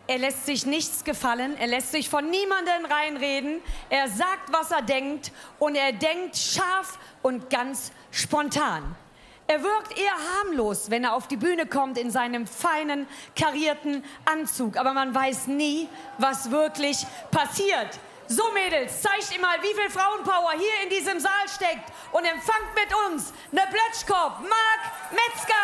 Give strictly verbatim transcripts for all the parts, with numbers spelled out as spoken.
Er lässt sich nichts gefallen, er lässt sich von niemandem reinreden. Er sagt, was er denkt, und er denkt scharf und ganz spontan. Er wirkt eher harmlos, wenn er auf die Bühne kommt in seinem feinen, karierten Anzug. Aber man weiß nie, was wirklich passiert. So, Mädels, zeigt ihm mal, wie viel Frauenpower hier in diesem Saal steckt. Und empfangt mit uns ne Blötschkopp, Marc Metzger!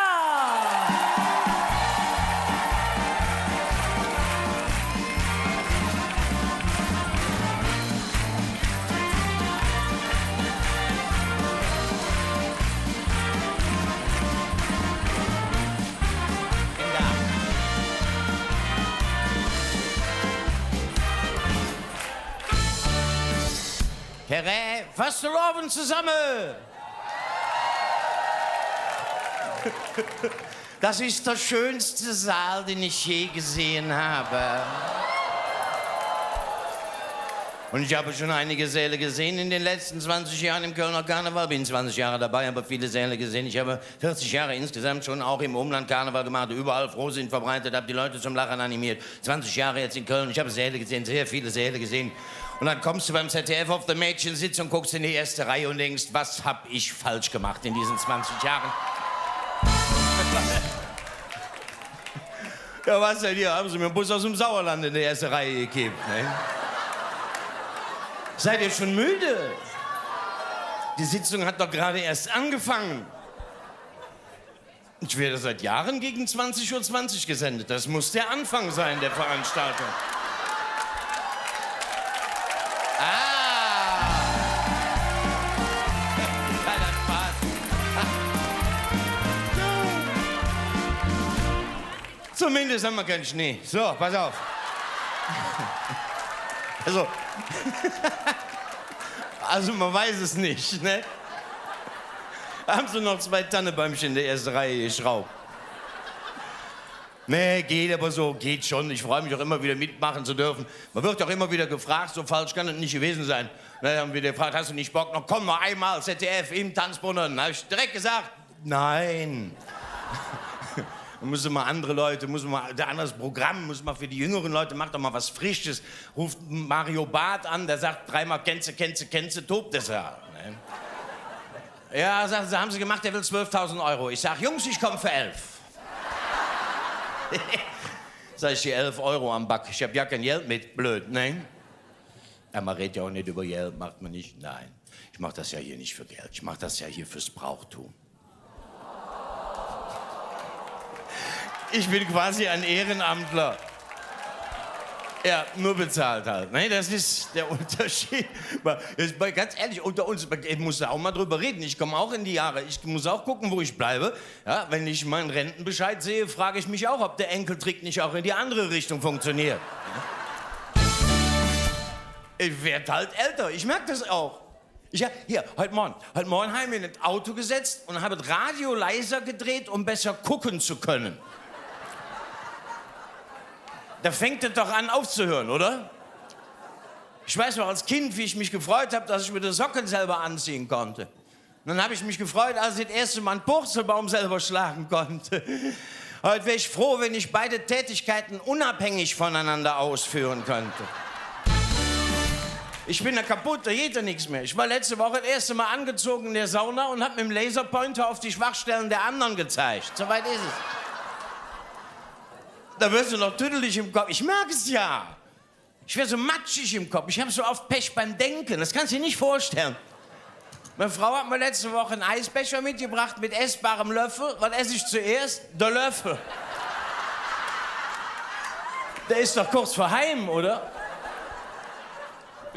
Tere, Fastelovend zusammen! Das ist der schönste Saal, den ich je gesehen habe. Und ich habe schon einige Säle gesehen in den letzten zwanzig Jahren im Kölner Karneval. Bin zwanzig Jahre dabei, habe viele Säle gesehen. Ich habe vierzig Jahre insgesamt schon auch im Umland Karneval gemacht, überall Frohsinn verbreitet, habe die Leute zum Lachen animiert. Zwanzig Jahre jetzt in Köln, ich habe Säle gesehen, sehr viele Säle gesehen. Und dann kommst du beim Z D F auf der Mädchensitz und guckst in die erste Reihe und denkst: „Was hab ich falsch gemacht in diesen zwanzig Jahren?“ Ja, was denn hier? Haben Sie mir einen Bus aus dem Sauerland in die erste Reihe gekippt, ne? Seid ihr schon müde? Die Sitzung hat doch gerade erst angefangen. Ich werde seit Jahren gegen zwanzig Uhr zwanzig gesendet. Das muss der Anfang sein der Veranstaltung. Ah! Kleiner Spaß. Zumindest haben wir keinen Schnee. So, pass auf. Also, also, man weiß es nicht, ne? Haben Sie noch zwei Tannebäumchen in die erste Reihe geschraubt? Nee, geht aber so, geht schon. Ich freue mich auch immer wieder mitmachen zu dürfen. Man wird auch immer wieder gefragt, so falsch kann es nicht gewesen sein. Ne, haben wir gefragt: „Hast du nicht Bock noch? Komm noch einmal Z D F im Tanzbrunnen.“ Hab ich direkt gesagt: „Nein.“ Muss man andere Leute, muss man ein anderes Programm, muss man für die jüngeren Leute, macht doch mal was Frisches. Ruft Mario Barth an, der sagt dreimal: „Känze, känze, känze“, tobt er sich, ne? „Ja“, sagt er, „haben Sie gemacht, der will zwölftausend Euro.“ Ich sag: „Jungs, ich komm für elf.“ Sag ich: „Die elf Euro am Back, ich hab ja kein Geld mit.“ Blöd, ne? Ja, man redet ja auch nicht über Geld, macht man nicht. Nein, ich mach das ja hier nicht für Geld, ich mach das ja hier fürs Brauchtum. Ich bin quasi ein Ehrenamtler. Ja, nur bezahlt halt. Ne, das ist der Unterschied. Mal, jetzt mal ganz ehrlich, unter uns, ich muss da auch mal drüber reden. Ich komme auch in die Jahre. Ich muss auch gucken, wo ich bleibe. Ja, wenn ich meinen Rentenbescheid sehe, frage ich mich auch, ob der Enkeltrick nicht auch in die andere Richtung funktioniert. Ich werd halt älter. Ich merk das auch. Ich, ja, hier, heute Morgen, heute Morgen habe ich mich in das Auto gesetzt und habe das Radio leiser gedreht, um besser gucken zu können. Da fängt es doch an, aufzuhören, oder? Ich weiß noch als Kind, wie ich mich gefreut hab, dass ich mir die Socken selber anziehen konnte. Und dann hab ich mich gefreut, als ich das erste Mal einen Purzelbaum selber schlagen konnte. Heute wär ich froh, wenn ich beide Tätigkeiten unabhängig voneinander ausführen könnte. Ich bin da kaputt, da geht ja nichts mehr. Ich war letzte Woche das erste Mal angezogen in der Sauna und hab mit dem Laserpointer auf die Schwachstellen der anderen gezeigt. Soweit ist es. Da wirst du noch tüdelig im Kopf. Ich merk es ja. Ich wär so matschig im Kopf. Ich hab so oft Pech beim Denken. Das kannst du dir nicht vorstellen. Meine Frau hat mir letzte Woche einen Eisbecher mitgebracht mit essbarem Löffel. Was esse ich zuerst? Der Löffel. Der ist doch kurz vor Heim, oder?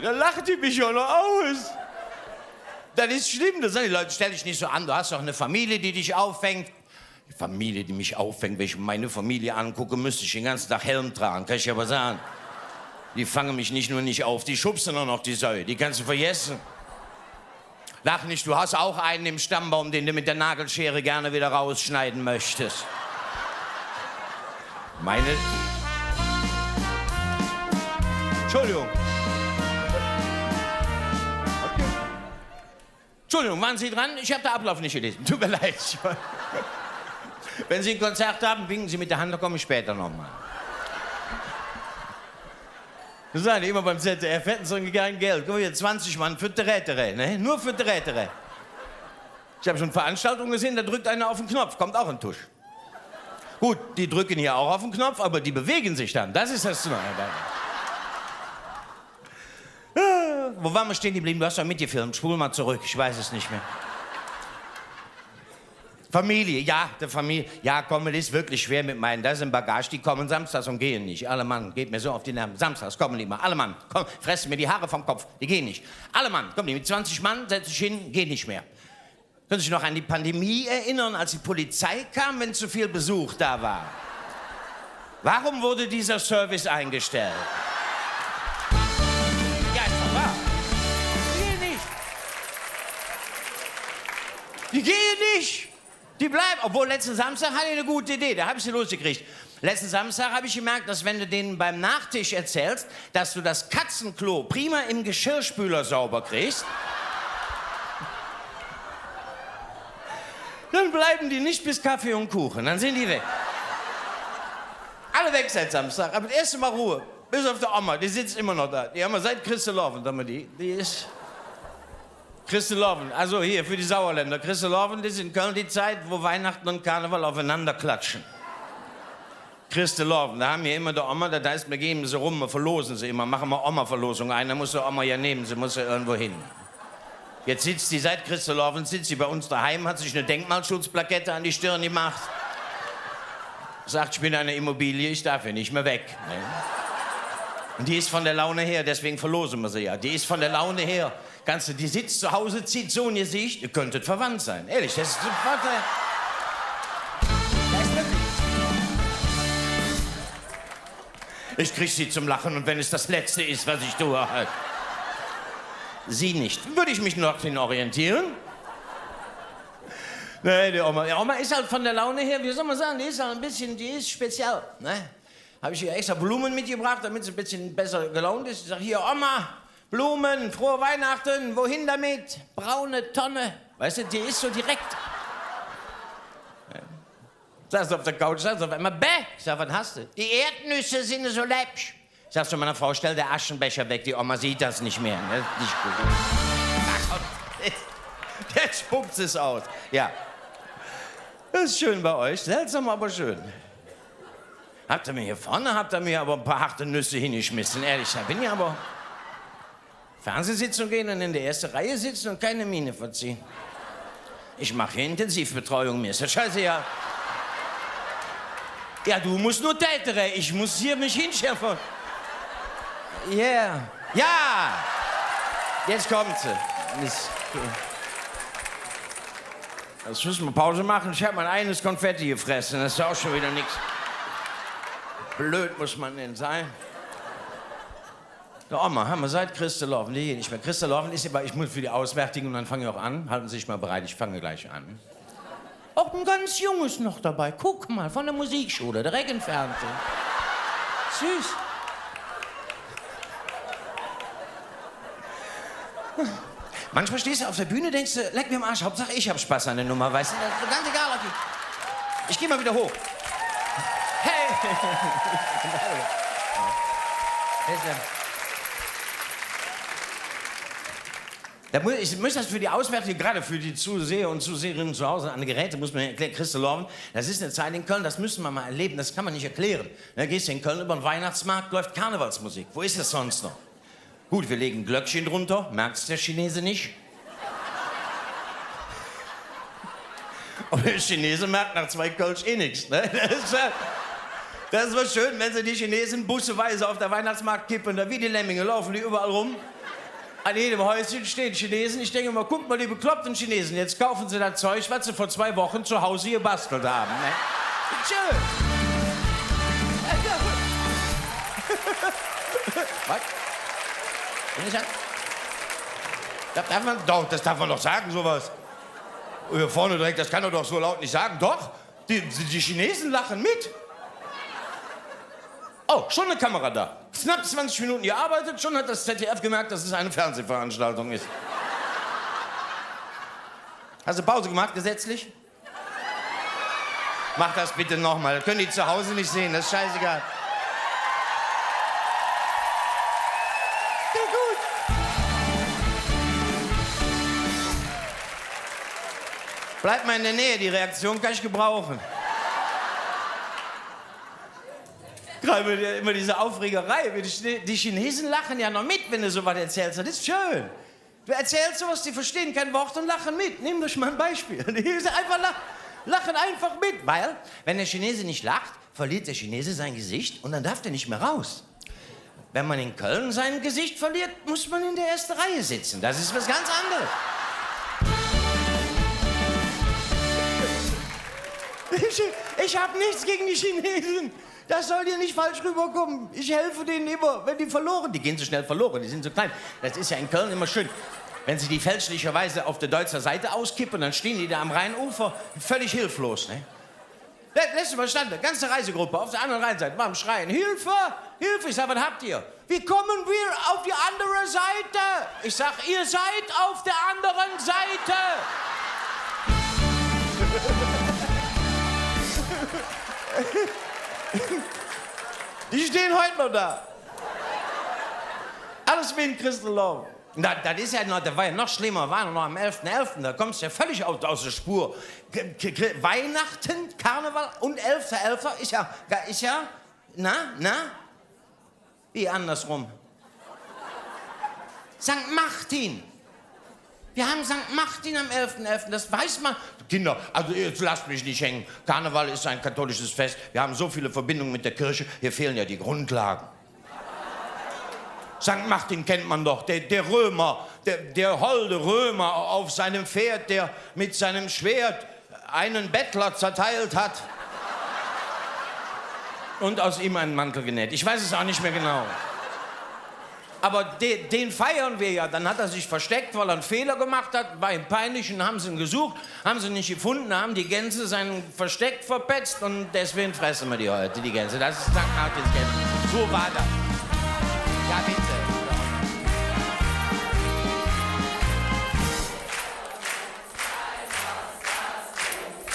Da lacht die mich ja noch aus. Das ist schlimm. Da sagen die Leute: „Stell dich nicht so an, du hast doch eine Familie, die dich auffängt.“ Die Familie, die mich auffängt, wenn ich meine Familie angucke, müsste ich den ganzen Tag Helm tragen, kann ich dir aber sagen. Die fangen mich nicht nur nicht auf, die schubsen auch noch die Säue, die kannst du vergessen. Lach nicht, du hast auch einen im Stammbaum, den du mit der Nagelschere gerne wieder rausschneiden möchtest. Meine Entschuldigung. Entschuldigung, waren Sie dran? Ich hab den Ablauf nicht gelesen. Tut mir leid. Wenn Sie ein Konzert haben, winken Sie mit der Hand, da komme ich später nochmal. Sage ich immer beim Z D F, hätten Sie gern Geld. Guck mal hier, zwanzig Mann für Teräterä, ne? Nur für Teräterä. Ich hab schon Veranstaltungen gesehen, da drückt einer auf den Knopf, kommt auch ein Tusch. Gut, die drücken hier auch auf den Knopf, aber die bewegen sich dann. Das ist das Neue. Wo waren wir stehen geblieben? Du hast doch mitgefilmt. Spul mal zurück. Ich weiß es nicht mehr. Familie, ja, die Familie. Ja, komm, es ist wirklich schwer mit meinen. Da ist ein Bagage, die kommen samstags und gehen nicht. Alle Mann, geht mir so auf die Nerven. Samstags kommen die immer. Alle Mann, komm, fressen mir die Haare vom Kopf. Die gehen nicht. Alle Mann, komm, die mit zwanzig Mann, setz dich hin, gehen nicht mehr. Können Sie sich noch an die Pandemie erinnern, als die Polizei kam, wenn zu viel Besuch da war? Warum wurde dieser Service eingestellt? Ja, ist doch wahr. Die gehen nicht. Die gehen nicht. Die bleiben. Obwohl, letzten Samstag hatte ich eine gute Idee. Da hab ich sie losgekriegt. Letzten Samstag hab ich gemerkt, dass wenn du denen beim Nachtisch erzählst, dass du das Katzenklo prima im Geschirrspüler sauber kriegst, dann bleiben die nicht bis Kaffee und Kuchen. Dann sind die weg. Alle weg seit Samstag. Hab das erste Mal Ruhe. Bis auf die Oma. Die sitzt immer noch da. Die haben wir seit Christelovend, haben wir die. Die ist Christelovend, also hier für die Sauerländer. Christelovend ist in Köln die Zeit, wo Weihnachten und Karneval aufeinander klatschen. Christelovend, da haben wir immer die Oma, das heißt, wir geben sie rum, wir verlosen sie immer, machen wir Oma-Verlosung ein, da muss die Oma ja nehmen, sie muss ja irgendwo hin. Jetzt sitzt sie seit Christelovend, sitzt sie bei uns daheim, hat sich eine Denkmalschutzplakette an die Stirn gemacht. Sagt, ich bin eine Immobilie, ich darf hier nicht mehr weg. Ne? Und die ist von der Laune her, deswegen verlosen wir sie ja. Die ist von der Laune her. Kannst du, die sitzt zu Hause, zieht so ein Gesicht, ihr könntet verwandt sein. Ehrlich, das ist sofort, äh, das ist wirklich. Ich krieg sie zum Lachen und wenn es das Letzte ist, was ich tue, halt. Sie nicht. Würde ich mich noch hin orientieren? Nee, die Oma, die Oma ist halt von der Laune her, wie soll man sagen, die ist halt ein bisschen, die ist speziell, ne? Hab ich ihr extra Blumen mitgebracht, damit sie ein bisschen besser gelaunt ist. Ich sag, hier, Oma, Blumen, frohe Weihnachten, wohin damit? Braune Tonne. Weißt du, die ist so direkt. Saß auf der Couch, saß auf einmal, bäh! Ich sag, was hast du? Die Erdnüsse sind so läppsch. Ich sag zu meiner Frau, stell den Aschenbecher weg, die Oma sieht das nicht mehr. Das ist nicht gut. Der spuckt es aus. Ja. Das ist schön bei euch. Seltsam, aber schön. Habt ihr mir hier vorne, habt ihr mir aber ein paar harte Nüsse hingeschmissen, ehrlich, da bin ich aber Fernsehsitzung gehen und in der ersten Reihe sitzen und keine Miene verziehen. Ich mach hier Intensivbetreuung, mir ist das scheißegal. Ja, du musst nur tätere, ich muss hier mich hinstellen. Yeah. Ja! Jetzt kommt sie. Ist Jetzt müssen wir Pause machen. Ich hab mein eigenes Konfetti gefressen. Das ist ja auch schon wieder nix. Blöd muss man denn sein. Die Oma, haben wir seit Christelovend, die geht nicht mehr. Christelovend ist aber, ich muss für die Auswärtigen und dann fange ich auch an. Halten Sie sich mal bereit, ich fange gleich an. Auch ein ganz Junges noch dabei. Guck mal, von der Musikschule, direkt entfernt. Süß. Manchmal stehst du auf der Bühne, denkst du, leck mir am Arsch, Hauptsache ich hab Spaß an der Nummer, weißt du? Das ist ganz egal, ob die, ich geh mal wieder hoch. Hey! Da muss, ich muss das für die Auswärtige, gerade für die Zuseher und Zuseherinnen zu Hause an den Geräten, muss man erklären, Christelovend, das ist eine Zeit in Köln, das müssen wir mal erleben, das kann man nicht erklären. Da gehst du in Köln über den Weihnachtsmarkt, läuft Karnevalsmusik. Wo ist das sonst noch? Gut, wir legen Glöckchen drunter, merkt's der Chinese nicht. Aber der Chinese merkt nach zwei Kölsch eh nix, ne? Das ist, äh, das ist was schön, wenn sie die Chinesen busseweise auf der Weihnachtsmarkt kippen, da wie die Lemminge laufen die überall rum. An jedem Häuschen stehen Chinesen. Ich denke mal, guck mal, die bekloppten Chinesen, jetzt kaufen sie das Zeug, was sie vor zwei Wochen zu Hause gebastelt haben, ne? Schön. Was? Bin ich an? Das darf man, doch, das darf man doch sagen, sowas. Hier vorne direkt, das kann er doch so laut nicht sagen. Doch, die, die Chinesen lachen mit. Oh, schon eine Kamera da. Knapp zwanzig Minuten gearbeitet, schon hat das Z D F gemerkt, dass es eine Fernsehveranstaltung ist. Hast du Pause gemacht, gesetzlich? Mach das bitte nochmal. Das können die zu Hause nicht sehen, das ist scheißegal. Geht gut. Bleib mal in der Nähe, die Reaktion kann ich gebrauchen. Gerade immer diese Aufregerei. Die Chine-, die Chinesen lachen ja noch mit, wenn du so was erzählst. Das ist schön. Du erzählst so was, die verstehen kein Wort und lachen mit. Nehmt euch mal ein Beispiel. Die sind einfach lach-, lachen einfach mit. Weil, wenn der Chinese nicht lacht, verliert der Chinese sein Gesicht und dann darf der nicht mehr raus. Wenn man in Köln sein Gesicht verliert, muss man in der ersten Reihe sitzen. Das ist was ganz anderes. Ich, ich hab nichts gegen die Chinesen. Das soll hier nicht falsch rüberkommen. Ich helfe denen immer, wenn die verloren, die gehen so schnell verloren, die sind so klein. Das ist ja in Köln immer schön. Wenn sie die fälschlicherweise auf der deutschen Seite auskippen, dann stehen die da am Rheinufer völlig hilflos, ne? Le-, letztes Mal stand eine ganze Reisegruppe auf der anderen Rheinseite, war am Schreien: „Hilfe! Hilfe!“ Ich sag: „Was habt ihr?“ „Wir kommen wieder auf die andere Seite.“ Ich sag: „Ihr seid auf der anderen Seite.“ Die stehen heute noch da. Alles wegen Christel Lauer. Na, das ist ja noch, das war ja noch schlimmer, war noch am elften elften, da kommst du ja völlig aus, aus der Spur. K-, K-, K-, Weihnachten, Karneval und elfter elfter ist ja, ist ja, na, na? Wie andersrum? Sankt Martin. Wir haben Sankt Martin am elften elften, das weiß man. Kinder, also jetzt lasst mich nicht hängen. Karneval ist ein katholisches Fest. Wir haben so viele Verbindungen mit der Kirche, hier fehlen ja die Grundlagen. Sankt Martin kennt man doch, der, der Römer, der, der holde Römer auf seinem Pferd, der mit seinem Schwert einen Bettler zerteilt hat und aus ihm einen Mantel genäht. Ich weiß es auch nicht mehr genau. Aber de-, den feiern wir ja. Dann hat er sich versteckt, weil er einen Fehler gemacht hat. War ihm peinlich und haben sie ihn gesucht, haben sie ihn nicht gefunden, haben die Gänse sein Versteck verpetzt und deswegen fressen wir die heute, die Gänse. Das ist Sankt Martins Gänse. So war das. Ja, bitte.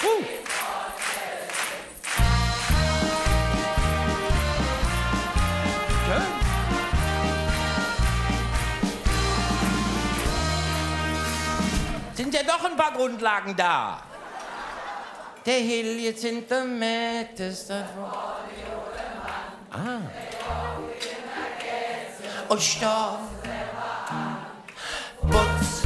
Huh. Schön. Sind ja doch ein paar Grundlagen da. Der Hill jetzt hinter Mettes davon. Ah. Und stopp. Botz.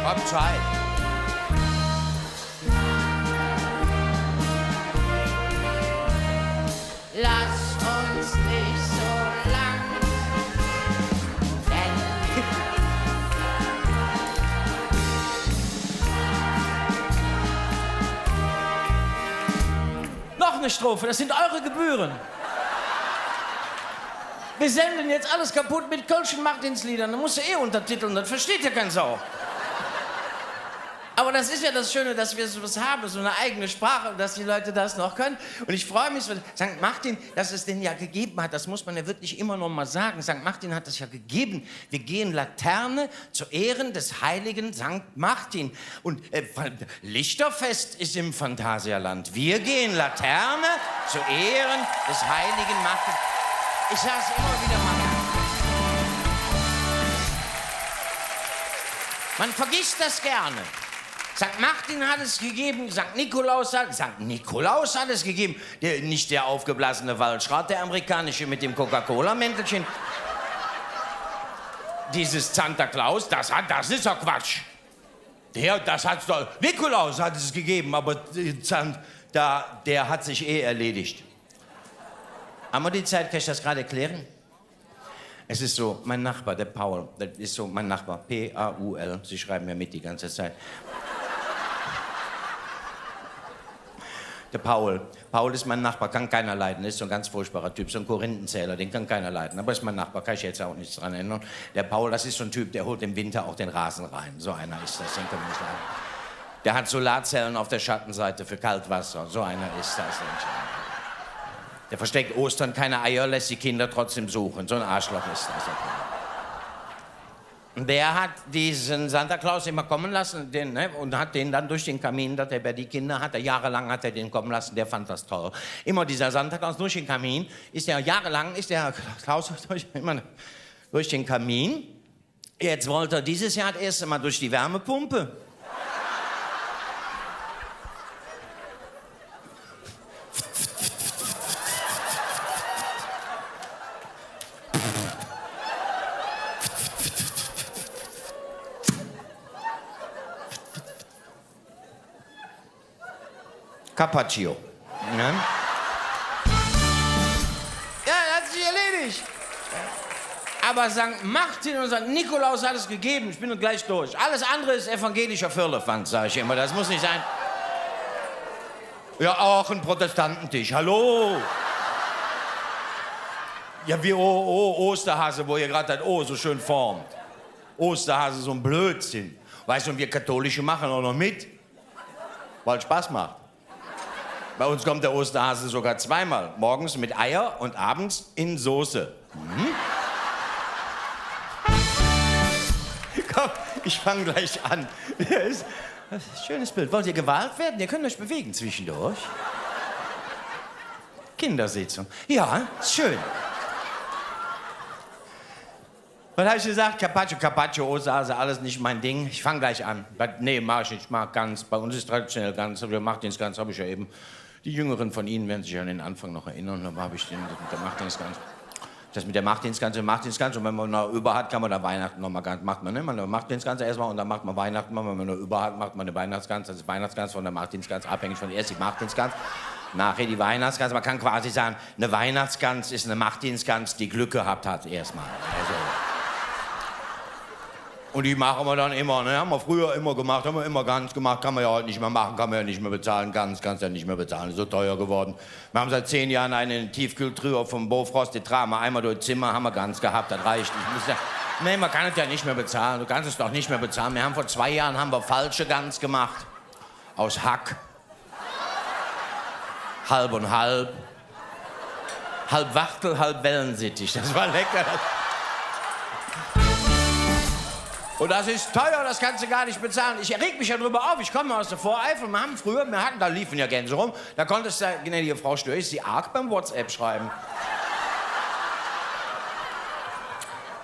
Hab Zeit. Lass uns nicht so lang. Noch eine Strophe, das sind eure Gebühren. Wir senden jetzt alles kaputt mit kölschen Martinsliedern. Da musst du eh untertiteln, das versteht ja kein Sau. Aber das ist ja das Schöne, dass wir sowas haben, so eine eigene Sprache und dass die Leute das noch können. Und ich freue mich, Sankt Martin, dass es den ja gegeben hat, das muss man ja wirklich immer noch mal sagen. Sankt Martin hat es ja gegeben. Wir gehen Laterne zu Ehren des heiligen Sankt Martin. Und, äh, Lichterfest ist im Phantasialand. Wir gehen Laterne zu Ehren des heiligen Martin. Ich sage es immer wieder mal. Man vergisst das gerne. Sankt Martin hat es gegeben, Sankt Nikolaus hat, Sankt Nikolaus hat es gegeben. Der, nicht der aufgeblasene Waldschrat, der amerikanische mit dem Coca-Cola-Mäntelchen. Dieses Santa Claus, das hat, das ist doch Quatsch. Der, das hat doch, Nikolaus hat es gegeben, aber, äh, San-, da, der hat sich eh erledigt. Haben wir die Zeit, kann ich das gerade erklären? Es ist so, mein Nachbar, der Paul, das ist so mein Nachbar, P A U L, Sie schreiben ja mit die ganze Zeit. Der Paul. Paul ist mein Nachbar, kann keiner leiden, ist so ein ganz furchtbarer Typ, so ein Korinthenzähler, den kann keiner leiden, aber ist mein Nachbar, kann ich jetzt auch nichts dran ändern. Der Paul, das ist so ein Typ, der holt im Winter auch den Rasen rein, so einer ist das, den können wir nicht leiden. Der hat Solarzellen auf der Schattenseite für Kaltwasser, so einer ist das. Der versteckt Ostern keine Eier, lässt die Kinder trotzdem suchen. So ein Arschloch ist das. Der hat diesen Santa Claus immer kommen lassen, den, ne, und hat den dann durch den Kamin, dass er bei die Kinder hatte, jahrelang hat er den kommen lassen, der fand das toll. Immer dieser Santa Claus durch den Kamin, ist er jahrelang, ist der Klaus durch, immer durch den Kamin. Jetzt wollte er dieses Jahr das erste Mal durch die Wärmepumpe. Carpaccio. Ne? Ja, hat sich erledigt. Aber Sankt Martin und Sankt Nikolaus hat es gegeben. Ich bin gleich durch. Alles andere ist evangelischer Firlefanz, sag ich immer. Das muss nicht sein. Ja, auch ein Protestantentisch. Hallo. Ja, wie O-, O-, Osterhase, wo ihr gerade das O so schön formt. Osterhase, so ein Blödsinn. Weißt du, und wir Katholische machen auch noch mit. Weil Spaß macht. Bei uns kommt der Osterhase sogar zweimal. Morgens mit Eier und abends in Soße. Mhm. Komm, ich fang gleich an. Hier ist, das ist ein schönes Bild. Wollt ihr gewahlt werden? Ihr könnt euch bewegen zwischendurch. Kindersitzung. Ja, schön. Was hab ich gesagt? Carpaccio, Carpaccio, Osterhase, alles nicht mein Ding. Ich fang gleich an. Was? Nee, mach ich nicht. Ich mag Gans. Bei uns ist traditionell Gans. Der Martinsgans hab ich ja eben. Die Jüngeren von Ihnen werden sich an den Anfang noch erinnern. Da hab ich den, der Martinsgans. Das mit der Martinsgans, der Martinsgans. Und wenn man noch über hat, kann man da Weihnachten noch mal ganz, macht man, ne? Man macht Martinsgans erstmal und dann macht man Weihnachten. Wenn man noch über hat, macht man eine Weihnachtsgans. Das ist Weihnachtsgans von der Martinsgans, abhängig von, erst die Martinsgans, nachher die Weihnachtsgans. Man kann quasi sagen, eine Weihnachtsgans ist eine Martinsgans, die Glück gehabt hat, erstmal. Also. Und die machen wir dann immer, ne? Haben wir früher immer gemacht, haben wir immer Gans gemacht, kann man ja heute nicht mehr machen, kann man ja nicht mehr bezahlen, Gans kannst ja nicht mehr bezahlen, ist so teuer geworden. Wir haben seit zehn Jahren eine Tiefkühltruhe vom Bofrost, die tragen wir einmal durch Zimmer, haben wir Gans gehabt, das reicht. Ich muss ja, nee, man kann es ja nicht mehr bezahlen, du kannst es doch nicht mehr bezahlen. Wir haben vor zwei Jahren haben wir falsche Gans gemacht, aus Hack. Halb und halb. Halb Wachtel, halb Wellensittich. Das war lecker. Und das ist teuer, das kannst du gar nicht bezahlen. Ich reg mich ja drüber auf, ich komme aus der Voreifel. Wir haben früher, wir hatten, da liefen ja Gänse rum, da konntest du, gnädige Frau Stör, ist Sie arg beim WhatsApp schreiben.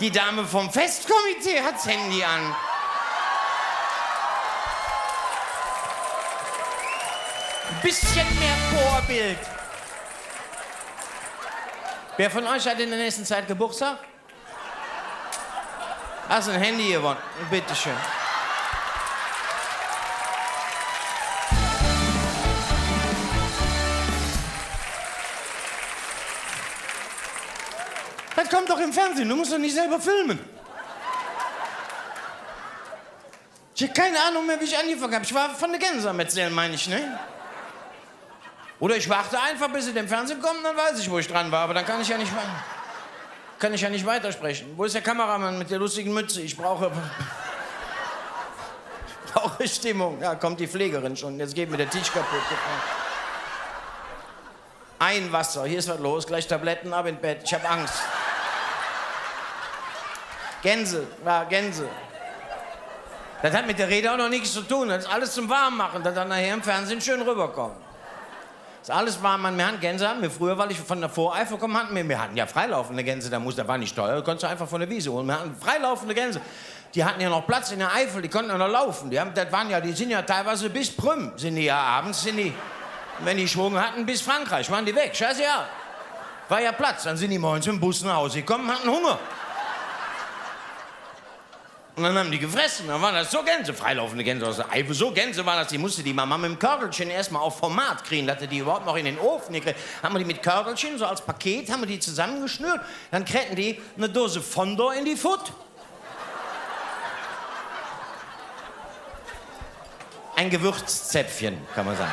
Die Dame vom Festkomitee hat das Handy an. Ein bisschen mehr Vorbild. Wer von euch hat in der nächsten Zeit Geburtstag? Hast ein Handy gewonnen. Bitteschön. Das kommt doch im Fernsehen, du musst doch nicht selber filmen. Ich hab keine Ahnung mehr, wie ich angefangen hab. Ich war von de Gänse am Erzählen, mein ich, ne? Oder ich warte einfach, bis et im Fernsehen kommt, dann weiß ich, wo ich dran war. Aber dann kann ich ja nicht wei-, kann ich ja nicht weitersprechen. Wo ist der Kameramann mit der lustigen Mütze? Ich brauche, brauche Stimmung. Ja, kommt die Pflegerin schon. Jetzt geht mir der Tisch kaputt. Ein Wasser, hier ist was los, gleich Tabletten, ab ins Bett, ich hab Angst. Gänse, ja, Gänse. Das hat mit der Rede auch noch nichts zu tun, das ist alles zum Warmmachen, dass das nachher im Fernsehen schön rüberkommt. Das ist alles warm, Mann. Wir hatten Gänse, hatten wir früher, weil ich von der Voreifel komme, hatten wir, wir hatten ja freilaufende Gänse, da muss, das war nicht teuer, da konntest du einfach von der Wiese holen. Wir hatten freilaufende Gänse. Die hatten ja noch Platz in der Eifel, die konnten ja noch laufen. Die haben, das waren ja, die sind ja teilweise bis Prüm, sind die ja abends, sind die, wenn die Schwung hatten, bis Frankreich, waren die weg. Scheißegal. War ja Platz. Dann sind die morgens mit dem Bus nach Hause gekommen, hatten Hunger. Und dann haben die gefressen. Dann waren das so Gänse, freilaufende Gänse aus der Eifel. So Gänse waren das, die musste die Mama mit dem Körtelchen erstmal auf Format kriegen, dass er die überhaupt noch in den Ofen gekriegt. Haben wir die mit Körtelchen, so als Paket, haben wir die zusammengeschnürt. Dann kriegten die eine Dose Fondor in die Futt. Ein Gewürzzäpfchen, kann man sagen.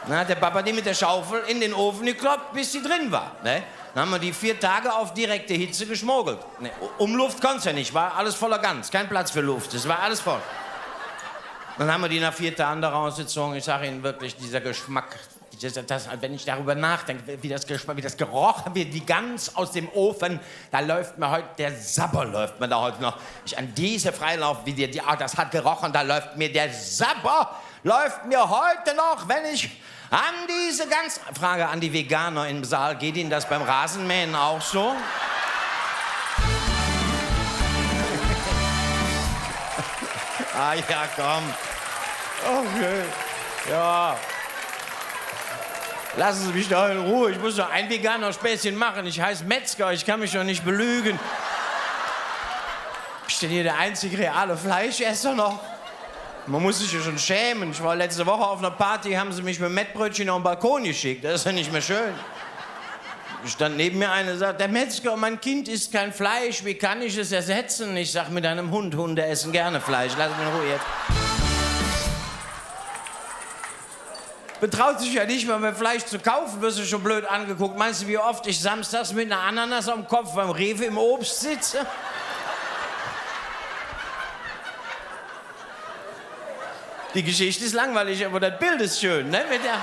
Dann hat der Papa die mit der Schaufel in den Ofen gekloppt, bis sie drin war, ne? Dann haben wir die vier Tage auf direkte Hitze geschmuggelt. Ne, U-, Umluft konntest ja nicht, war alles voller Gans, kein Platz für Luft, es war alles voll. Dann haben wir die nach vier Tagen da rausgezogen. Ich sag Ihnen wirklich, dieser Geschmack, Das, das, wenn ich darüber nachdenke, wie das gesp-, wie das gerochen wird, wie ganz aus dem Ofen, da läuft mir heute der Sabber, läuft mir da heute noch. Ich an diese Freilauf, wie die, die, ah, das hat gerochen, da läuft mir der Sabber, läuft mir heute noch, wenn ich an diese ganz, Frage an die Veganer im Saal, geht Ihnen das beim Rasenmähen auch so? Ah ja, komm. Okay. Ja. Lassen Sie mich doch in Ruhe. Ich muss doch ein Veganer-Späßchen machen. Ich heiß Metzger, ich kann mich doch nicht belügen. Bin ich denn hier der einzige reale Fleischesser noch? Man muss sich ja schon schämen. Ich war letzte Woche auf einer Party, haben sie mich mit Mettbrötchen auf den Balkon geschickt. Das ist ja nicht mehr schön. Stand neben mir einer, sagt: „Herr Metzger, mein Kind isst kein Fleisch, wie kann ich es ersetzen?“ Ich sag: „Mit einem Hund, Hunde essen gerne Fleisch, lass mich in Ruhe jetzt.“ Man traut sich ja nicht mal mehr Fleisch zu kaufen, wirst du schon blöd angeguckt. Meinst du, wie oft ich samstags mit einer Ananas am Kopf beim Rewe im Obst sitze? Die Geschichte ist langweilig, aber das Bild ist schön, ne? Mit der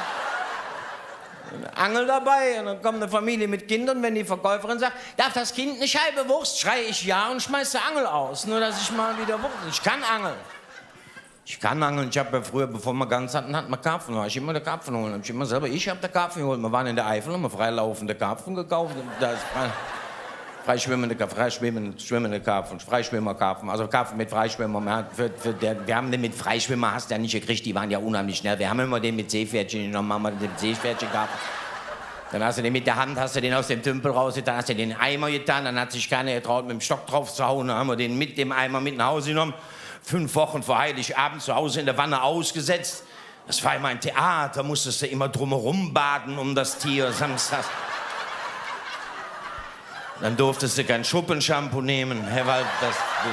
Angel dabei und dann kommt eine Familie mit Kindern, wenn die Verkäuferin sagt: „Darf das Kind eine Scheibe Wurst?“, schrei ich: „Ja“, und schmeiß die Angel aus. Nur, dass ich mal wieder Wurst, ich kann angeln. Ich kann angeln, ich hab ja früher, bevor man Gans hatten, hatten wir Karpfen, war ich immer der Karpfen holen, hab ich immer selber, ich hab der Karpfen geholt. Wir waren in der Eifel, haben wir freilaufende Karpfen gekauft, und da ist frei, freischwimmende Ka-, freischwimmende, schwimmende Karpfen, Freischwimmerkarpfen, also Karpfen mit Freischwimmer. Man hat für, für der, wir haben den mit Freischwimmer, hast du ja nicht gekriegt, die waren ja unheimlich schnell. Wir haben immer den mit Seepferdchen genommen, haben wir den mit Seepferdchen gehabt. Dann hast du den mit der Hand, hast du den aus dem Tümpel rausgetan, hast du den in den Eimer getan, dann hat sich keiner getraut, mit dem Stock drauf zu hauen, dann haben wir den mit dem Eimer mit nach Hause genommen. Fünf Wochen vor Heiligabend zu Hause in der Wanne ausgesetzt. Das war immer ein Theater, musstest du immer drumherum baden um das Tier, samstags. Dann durftest du kein Schuppenshampoo nehmen, Herr Wald, das Ding.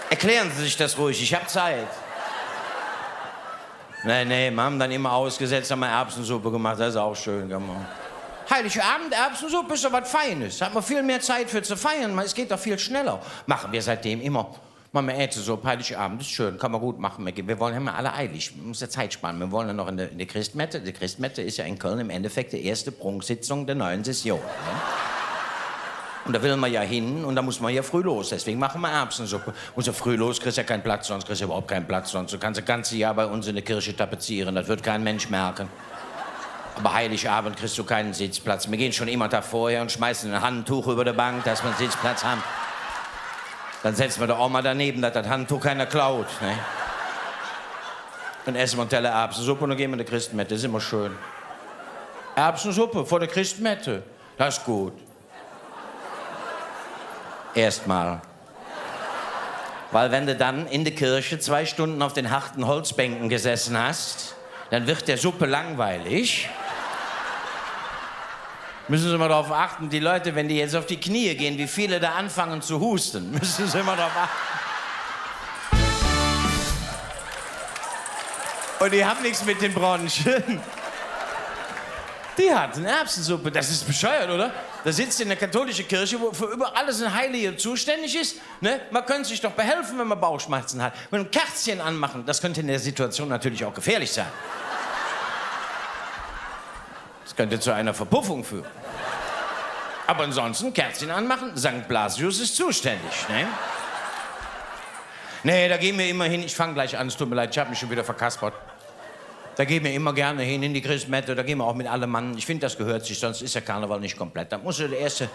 Erklären Sie sich das ruhig, ich hab Zeit. Nee, nee, wir haben dann immer ausgesetzt, haben wir Erbsensuppe gemacht, das ist auch schön, kann man. Heiligabend, Erbsensuppe ist doch was Feines. Hat man viel mehr Zeit für zu feiern, man, es geht doch viel schneller. Machen wir seitdem immer. Machen wir Erbsensuppe, Heiligabend, ist schön, kann man gut machen. Wir, wir wollen, haben ja alle eilig, man muss ja Zeit sparen. Wir wollen ja noch in der, in der Christmette. Die Christmette ist ja in Köln im Endeffekt die erste Prunksitzung der neuen Session, ne? Und da will man ja hin und da muss man ja früh los. Deswegen machen wir Erbsensuppe. Und so früh los kriegst ja keinen Platz, sonst kriegst du überhaupt keinen Platz. Sonst du kannst das ganze Jahr bei uns in der Kirche tapezieren. Das wird kein Mensch merken. Aber Heiligabend kriegst du keinen Sitzplatz. Wir gehen schon immer da vorher und schmeißen ein Handtuch über die Bank, dass wir einen Sitzplatz haben. Dann setzen wir der Oma daneben, dass das Handtuch keiner klaut, ne? Dann essen wir einen Teller Erbsensuppe und dann gehen wir in die Christmette. Das ist immer schön. Erbsensuppe vor der Christmette. Das ist gut. Erstmal. Weil wenn du dann in der Kirche zwei Stunden auf den harten Holzbänken gesessen hast, dann wird der Suppe langweilig. Müssen Sie mal darauf achten, die Leute, wenn die jetzt auf die Knie gehen, wie viele da anfangen zu husten. Müssen Sie mal darauf achten. Und die haben nichts mit den Bronchien. Die hatten Erbsensuppe. Das ist bescheuert, oder? Da sitzt du in der katholischen Kirche, wo für über alles ein Heiliger zuständig ist. Ne? Man könnte sich doch behelfen, wenn man Bauchschmerzen hat. Mit einem Kerzchen anmachen, das könnte in der Situation natürlich auch gefährlich sein. Das könnte zu einer Verpuffung führen. Aber ansonsten Kerzchen anmachen, Sankt Blasius ist zuständig, ne? Nee, da gehen wir immer hin. Ich fang gleich an, es tut mir leid, ich hab mich schon wieder verkaspert. Da gehen wir immer gerne hin, in die Christmette, da gehen wir auch mit allem Mann. Ich find, das gehört sich, sonst ist der Karneval nicht komplett. Da muss ja die erste,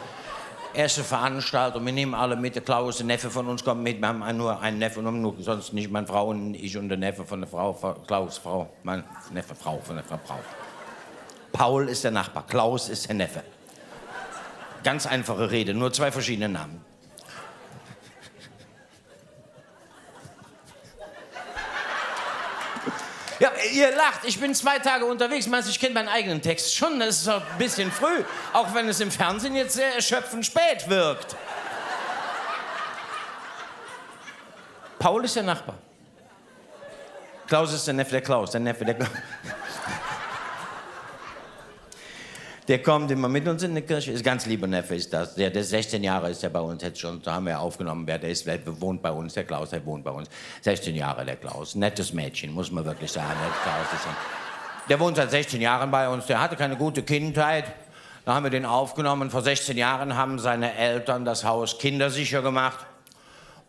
erste Veranstaltung, wir nehmen alle mit, der Klaus, der Neffe von uns, kommt mit. Wir haben nur einen Neffen und nur, sonst nicht, meine Frau und ich und der Neffe von der Frau, Frau, Klaus, Frau, mein Neffe, Frau, von der Frau, Frau. Paul ist der Nachbar, Klaus ist der Neffe. Ganz einfache Rede, nur zwei verschiedene Namen. Ja, ihr lacht, ich bin zwei Tage unterwegs, meinst du, ich kenn meinen eigenen Text schon? Das ist doch ein bisschen früh, auch wenn es im Fernsehen jetzt sehr erschöpfend spät wirkt. Paul ist der Nachbar. Klaus ist der Neffe, der Klaus, der Neffe, der Klaus. Der kommt immer mit uns in die Kirche, ist ganz lieber Neffe ist das. Der, der ist sechzehn Jahre ist er bei uns jetzt schon, da haben wir aufgenommen, wer der ist, der wohnt bei uns, der Klaus, der wohnt bei uns. Sechzehn Jahre, der Klaus, nettes Mädchen, muss man wirklich sagen, nett, Klaus ist ein, der wohnt seit sechzehn Jahren bei uns, der hatte keine gute Kindheit. Da haben wir den aufgenommen. Vor sechzehn Jahren haben seine Eltern das Haus kindersicher gemacht.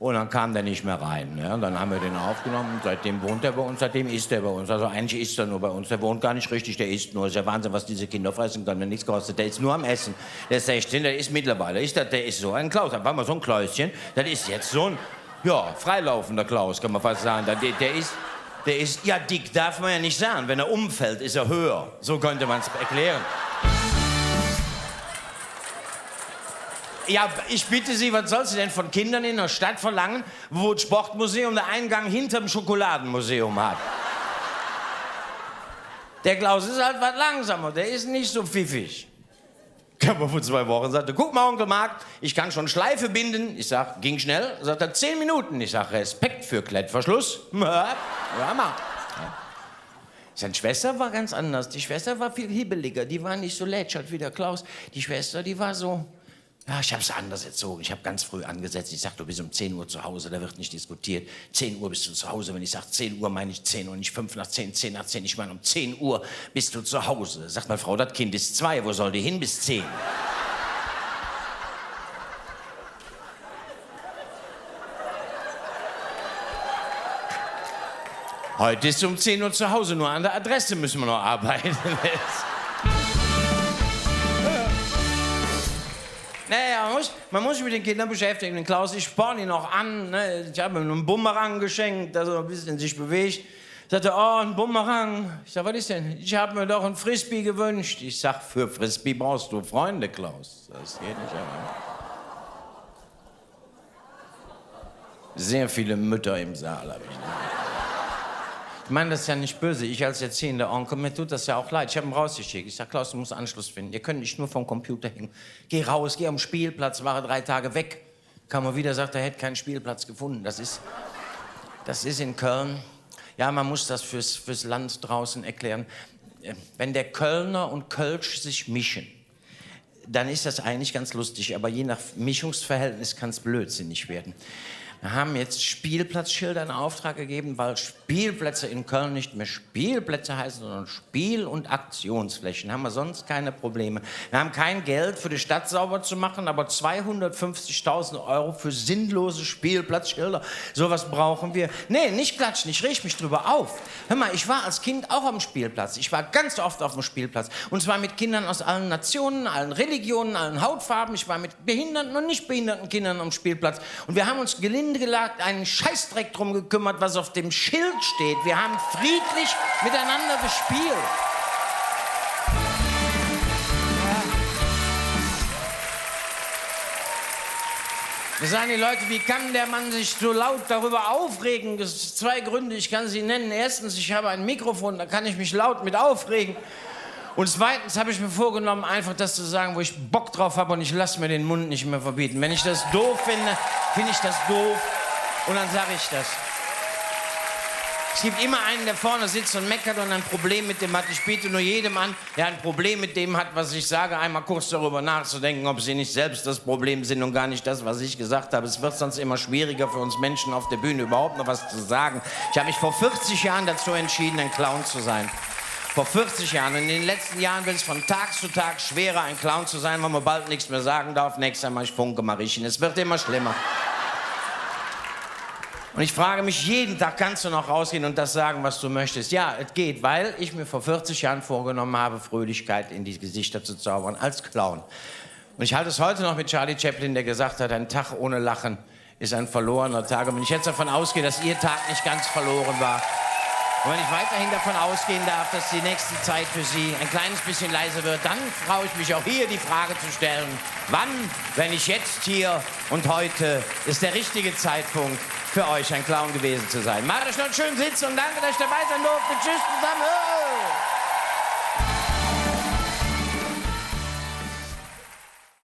Und dann kam der nicht mehr rein, ne? Und dann haben wir den aufgenommen. Seitdem wohnt er bei uns, seitdem isst er bei uns. Also eigentlich isst er nur bei uns. Der wohnt gar nicht richtig, der isst nur. Ist ja Wahnsinn, was diese Kinder fressen können, wenn nichts kostet. Der ist nur am Essen. Der ist sechzehn, der ist mittlerweile, ist das, der ist so ein Klaus. Da war mal so ein Kläuschen, das ist jetzt so ein, ja, freilaufender Klaus, kann man fast sagen. Der, der ist, der ist, ja, dick darf man ja nicht sagen. Wenn er umfällt, ist er höher. So könnte man's erklären. Ja, ich bitte Sie, was sollst du denn von Kindern in der Stadt verlangen, wo das Sportmuseum den Eingang hinterm Schokoladenmuseum hat? Der Klaus ist halt was langsamer, der ist nicht so pfiffig. Kam er vor zwei Wochen, sagte: „Guck mal, Onkel Mark, ich kann schon Schleife binden.“ Ich sag: „Ging schnell?“ Sagt er: „Zehn Minuten.“ Ich sag: „Respekt für Klettverschluss.“ Ja, ja, Mann. Seine Schwester war ganz anders. Die Schwester war viel hibbeliger. Die war nicht so lätschert wie der Klaus. Die Schwester, die war so, ja, ich hab sie anders erzogen. Ich hab ganz früh angesetzt. Ich sag: „Du bist um zehn Uhr zu Hause, da wird nicht diskutiert. Zehn Uhr bist du zu Hause.“ Wenn ich sag zehn Uhr, meine ich zehn Uhr, nicht fünf nach zehn, zehn nach zehn. Ich meine, um zehn Uhr bist du zu Hause. Sagt meine Frau: „Das Kind ist zwei, wo soll die hin bis zehn?“ Heute ist um zehn Uhr zu Hause, nur an der Adresse müssen wir noch arbeiten. Naja, man muss, man muss sich mit den Kindern beschäftigen. Den Klaus, ich sporn ihn noch an, ne? Ich hab ihm einen Bumerang geschenkt, dass er ein bisschen sich bewegt. Sagt er: „Oh, ein Bumerang.“ Ich sag: „Was ist denn?“ „Ich hab mir doch ein Frisbee gewünscht.“ Ich sag: „Für Frisbee brauchst du Freunde, Klaus. Das geht nicht, aber.“ Sehr viele Mütter im Saal, hab ich gesagt. Ich meine das ja nicht böse, ich als erziehender Onkel, mir tut das ja auch leid. Ich hab ihn rausgeschickt. Ich sag: „Klaus, du musst Anschluss finden. Ihr könnt nicht nur vorm Computer hängen. Geh raus, geh am Spielplatz.“ War er drei Tage weg. Kam er wieder, sagt, er hätte keinen Spielplatz gefunden. Das ist, das ist in Köln. Ja, man muss das fürs, fürs Land draußen erklären. Äh, wenn der Kölner und Kölsch sich mischen, dann ist das eigentlich ganz lustig, aber je nach Mischungsverhältnis kann's blödsinnig werden. Wir haben jetzt Spielplatzschilder in Auftrag gegeben, weil Spielplätze in Köln nicht mehr Spielplätze heißen, sondern Spiel- und Aktionsflächen. Haben wir sonst keine Probleme. Wir haben kein Geld für die Stadt sauber zu machen, aber zweihundertfünfzigtausend Euro für sinnlose Spielplatzschilder, sowas brauchen wir. Nee, nicht klatschen, ich reg mich drüber auf. Hör mal, ich war als Kind auch am Spielplatz. Ich war ganz oft auf dem Spielplatz. Und zwar mit Kindern aus allen Nationen, allen Religionen, allen Hautfarben. Ich war mit behinderten und nicht behinderten Kindern am Spielplatz. Und wir haben uns gelinde gesagt einen Scheißdreck drum gekümmert, was auf dem Schild steht. Wir haben friedlich miteinander gespielt. Da sagen die Leute: „Wie kann der Mann sich so laut darüber aufregen?“ Das sind zwei Gründe, ich kann sie nennen. Erstens, ich habe ein Mikrofon, da kann ich mich laut mit aufregen. Und zweitens habe ich mir vorgenommen, einfach das zu sagen, wo ich Bock drauf habe, und ich lass mir den Mund nicht mehr verbieten. Wenn ich das doof finde, finde ich das doof und dann sag ich das. Es gibt immer einen, der vorne sitzt und meckert und ein Problem mit dem hat. Ich biete nur jedem an, der ein Problem mit dem hat, was ich sage, einmal kurz darüber nachzudenken, ob Sie nicht selbst das Problem sind und gar nicht das, was ich gesagt habe. Es wird sonst immer schwieriger für uns Menschen auf der Bühne, überhaupt noch was zu sagen. Ich habe mich vor vierzig Jahren dazu entschieden, ein Clown zu sein. Vor vierzig Jahren. Und in den letzten Jahren wird es von Tag zu Tag schwerer, ein Clown zu sein, weil man bald nichts mehr sagen darf. Nächstes Mal ich Funke Mariechen. Es wird immer schlimmer. Und ich frage mich jeden Tag: „Kannst du noch rausgehen und das sagen, was du möchtest?“ Ja, es geht, weil ich mir vor vierzig Jahren vorgenommen habe, Fröhlichkeit in die Gesichter zu zaubern als Clown. Und ich halte es heute noch mit Charlie Chaplin, der gesagt hat: „Ein Tag ohne Lachen ist ein verlorener Tag.“ Und wenn ich jetzt davon ausgehe, dass Ihr Tag nicht ganz verloren war, und wenn ich weiterhin davon ausgehen darf, dass die nächste Zeit für Sie ein kleines bisschen leiser wird, dann traue ich mich auch hier die Frage zu stellen: Wann, wenn nicht jetzt hier und heute, ist der richtige Zeitpunkt für euch ein Clown gewesen zu sein? Macht euch noch einen schönen Sitz und danke, dass ich dabei sein durfte. Tschüss zusammen.